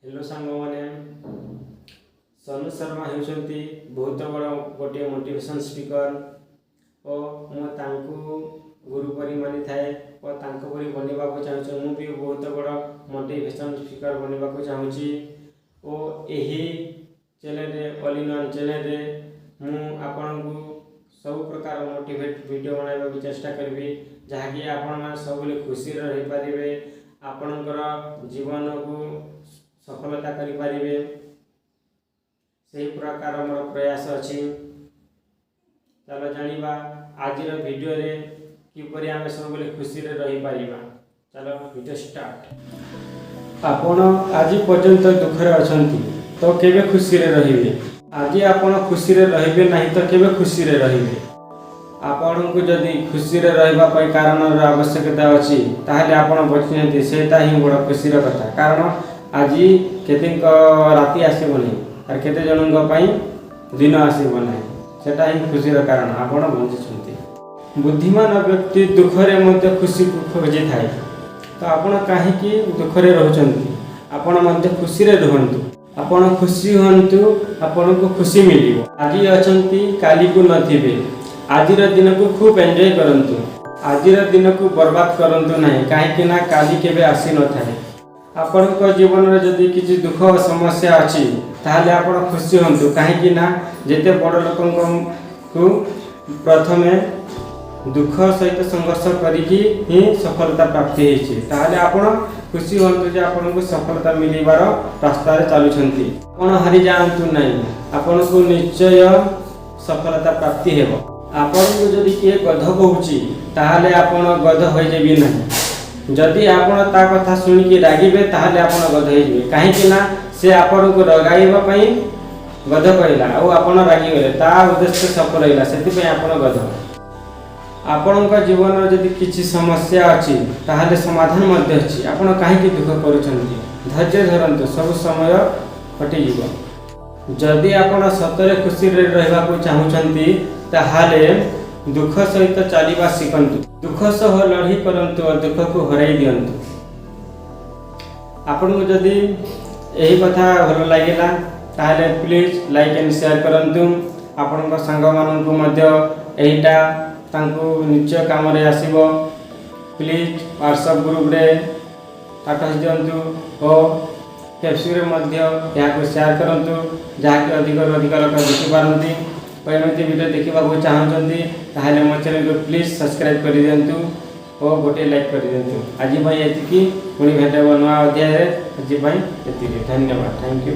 Hello ସାଙ୍ଗମାନେ, ସନୁ ଶର୍ମା ହେଉଛନ୍ତି ବହୁତ ବଡ଼ ଗୋଟିଏ ମୋଟିଭେସନ୍ ସ୍ପିକର୍ ଓ ମୁଁ ତାଙ୍କୁ ଗୁରୁ ପରି ମାନିଥାଏ ଓ ତାଙ୍କ ପରି ବନିବାକୁ ଚାହୁଁଛି। ମୁଁ ବି ବହୁତ ବଡ଼ ମୋଟିଭେସନ୍ ସ୍ପିକର୍ ବନିବାକୁ ଚାହୁଁଛି ଓ ଏହି ଚ୍ୟାନେଲ୍ରେ, ଅଲ୍ ଇନ୍ ୱାନ୍ ଚ୍ୟାନେଲ୍ରେ ମୁଁ ଆପଣଙ୍କୁ ସବୁ ପ୍ରକାର ମୋଟିଭେଟ୍ ଭିଡ଼ିଓ ବନାଇବାକୁ ଚେଷ୍ଟା କରିବି, ଯାହାକି ଆପଣମାନେ ସବୁବେଳେ ଖୁସିରେ ରହିପାରିବେ, ଆପଣଙ୍କର ଜୀବନକୁ ସଫଳତା କରିପାରିବେ। ସେହି ପ୍ରକାର ମୋର ପ୍ରୟାସ ଅଛି। ଚାଲ ଜାଣିବା ଆଜିର ଭିଡ଼ିଓରେ କିପରି ଆମେ ସବୁବେଳେ ଖୁସିରେ ରହିପାରିବା। ଚାଲ, ଭିଡ଼ିଓ ଷ୍ଟାର୍ଟ। ଆପଣ ଆଜି ପର୍ଯ୍ୟନ୍ତ ଦୁଃଖରେ ଅଛନ୍ତି ତ କେବେ ଖୁସିରେ ରହିବେ? ଆଜି ଆପଣ ଖୁସିରେ ରହିବେ ନାହିଁ ତ କେବେ ଖୁସିରେ ରହିବେ? ଆପଣଙ୍କୁ ଯଦି ଖୁସିରେ ରହିବା ପାଇଁ କାରଣର ଆବଶ୍ୟକତା ଅଛି, ତାହେଲେ ଆପଣ ବଞ୍ଚିଛନ୍ତି, ସେଇଟା ହିଁ ବଡ଼ ଖୁସିର କଥା। କାରଣ ଆଜି କେତେଙ୍କ ରାତି ଆସିବ ନାହିଁ ଆଉ କେତେ ଜଣଙ୍କ ପାଇଁ ଦିନ ଆସିବ ନାହିଁ। ସେଟା ହିଁ ଖୁସିର କାରଣ, ଆପଣ ବଞ୍ଚିଛନ୍ତି। ବୁଦ୍ଧିମାନ ବ୍ୟକ୍ତି ଦୁଃଖରେ ମଧ୍ୟ ଖୁସିକୁ ଖୋଜିଥାଏ। ତ ଆପଣ କାହିଁକି ଦୁଃଖରେ ରହୁଛନ୍ତି? ଆପଣ ମଧ୍ୟ ଖୁସିରେ ରୁହନ୍ତୁ। ଆପଣ ଖୁସି ହୁଅନ୍ତୁ, ଆପଣଙ୍କୁ ଖୁସି ମିଳିବ। ଆଜି ଅଛନ୍ତି, କାଲିକୁ ନଥିବେ। ଆଜିର ଦିନକୁ ଖୁବ୍ ଏନ୍ଜୟ କରନ୍ତୁ। ଆଜିର ଦିନକୁ ବର୍ବାଦ କରନ୍ତୁ ନାହିଁ, କାହିଁକି ନା କାଲି କେବେ ଆସିନଥାଏ। ଆପଣଙ୍କ ଜୀବନରେ ଯଦି କିଛି ଦୁଃଖ ଓ ସମସ୍ୟା ଅଛି, ତାହେଲେ ଆପଣ ଖୁସି ହୁଅନ୍ତୁ, କାହିଁକି ନା ଯେତେ ବଡ଼ ଲୋକଙ୍କୁ ପ୍ରଥମେ ଦୁଃଖ ସହିତ ସଂଘର୍ଷ କରିକି ହିଁ ସଫଳତା ପ୍ରାପ୍ତି ହେଇଛି। ତାହେଲେ ଆପଣ ଖୁସି ହୁଅନ୍ତୁ ଯେ ଆପଣଙ୍କୁ ସଫଳତା ମିଳିବାର ରାସ୍ତାରେ ଚାଲୁଛନ୍ତି। ଆପଣ ହାରିଯାଆନ୍ତୁ ନାହିଁ, ଆପଣଙ୍କୁ ନିଶ୍ଚୟ ସଫଳତା ପ୍ରାପ୍ତି ହେବ। ଆପଣଙ୍କୁ ଯଦି କିଏ ଗଧ କହୁଛି, ତାହେଲେ ଆପଣ ଗଧ ହୋଇଯିବେ ନାହିଁ। ଯଦି ଆପଣ ତା କଥା ଶୁଣିକି ରାଗିବେ, ତାହେଲେ ଆପଣ ଗଧ ହେଇଯିବେ, କାହିଁକି ନା ସେ ଆପଣଙ୍କୁ ରଗାଇବା ପାଇଁ ଗଧ କହିଲା ଆଉ ଆପଣ ରାଗିଗଲେ। ତା ଉଦ୍ଦେଶ୍ୟ ସଫଳ ହେଲା, ସେଥିପାଇଁ ଆପଣ ଗଧ। ଆପଣଙ୍କ ଜୀବନରେ ଯଦି କିଛି ସମସ୍ୟା ଅଛି, ତାହେଲେ ସମାଧାନ ମଧ୍ୟ ଅଛି। ଆପଣ କାହିଁକି ଦୁଃଖ କରୁଛନ୍ତି? ଧୈର୍ଯ୍ୟ ଧରନ୍ତୁ, ସବୁ ସମୟ କଟିଯିବ। ଯଦି ଆପଣ ସତରେ ଖୁସିରେ ରହିବାକୁ ଚାହୁଁଛନ୍ତି, ତାହେଲେ ଦୁଃଖ ସହିତ ଚାଲିବା ଶିଖନ୍ତୁ। ଦୁଃଖ ସହ ଲଢ଼େଇ କରନ୍ତୁ ଓ ଦୁଃଖକୁ ହରାଇ ଦିଅନ୍ତୁ। ଆପଣଙ୍କୁ ଯଦି ଏହି କଥା ଭଲ ଲାଗିଲା, ତାହେଲେ ପ୍ଲିଜ୍ ଲାଇକ୍ ଆଣ୍ଡ ସେୟାର କରନ୍ତୁ। ଆପଣଙ୍କ ସାଙ୍ଗମାନଙ୍କୁ ମଧ୍ୟ ଏଇଟା ତାଙ୍କୁ ନିଶ୍ଚୟ କାମରେ ଆସିବ। ପ୍ଲିଜ୍ ହ୍ୱାଟ୍ସଆପ୍ ଗ୍ରୁପରେ ଷ୍ଟାଟସ୍ ଦିଅନ୍ତୁ ଓ ଫେସବୁକ୍ରେ ମଧ୍ୟ ଏହାକୁ ସେୟାର କରନ୍ତୁ, ଯାହାକି ଅଧିକରୁ ଅଧିକ ଲୋକ ଦେଖିପାରନ୍ତି। ଓ ଏମିତି ଭିଡ଼ିଓ ଦେଖିବାକୁ ଚାହୁଁଛନ୍ତି, ତାହେଲେ ମୋ ଚ୍ୟାନେଲକୁ ପ୍ଲିଜ୍ ସବସ୍କ୍ରାଇବ୍ କରିଦିଅନ୍ତୁ ଓ ଗୋଟିଏ ଲାଇକ୍ କରିଦିଅନ୍ତୁ। ଆଜି ପାଇଁ ଏତିକି। ପୁଣି ଭେଟ ହେବ ନୂଆ ଅଧ୍ୟାୟରେ। ଆଜି ପାଇଁ ଏତିକି। ଧନ୍ୟବାଦ, thank you.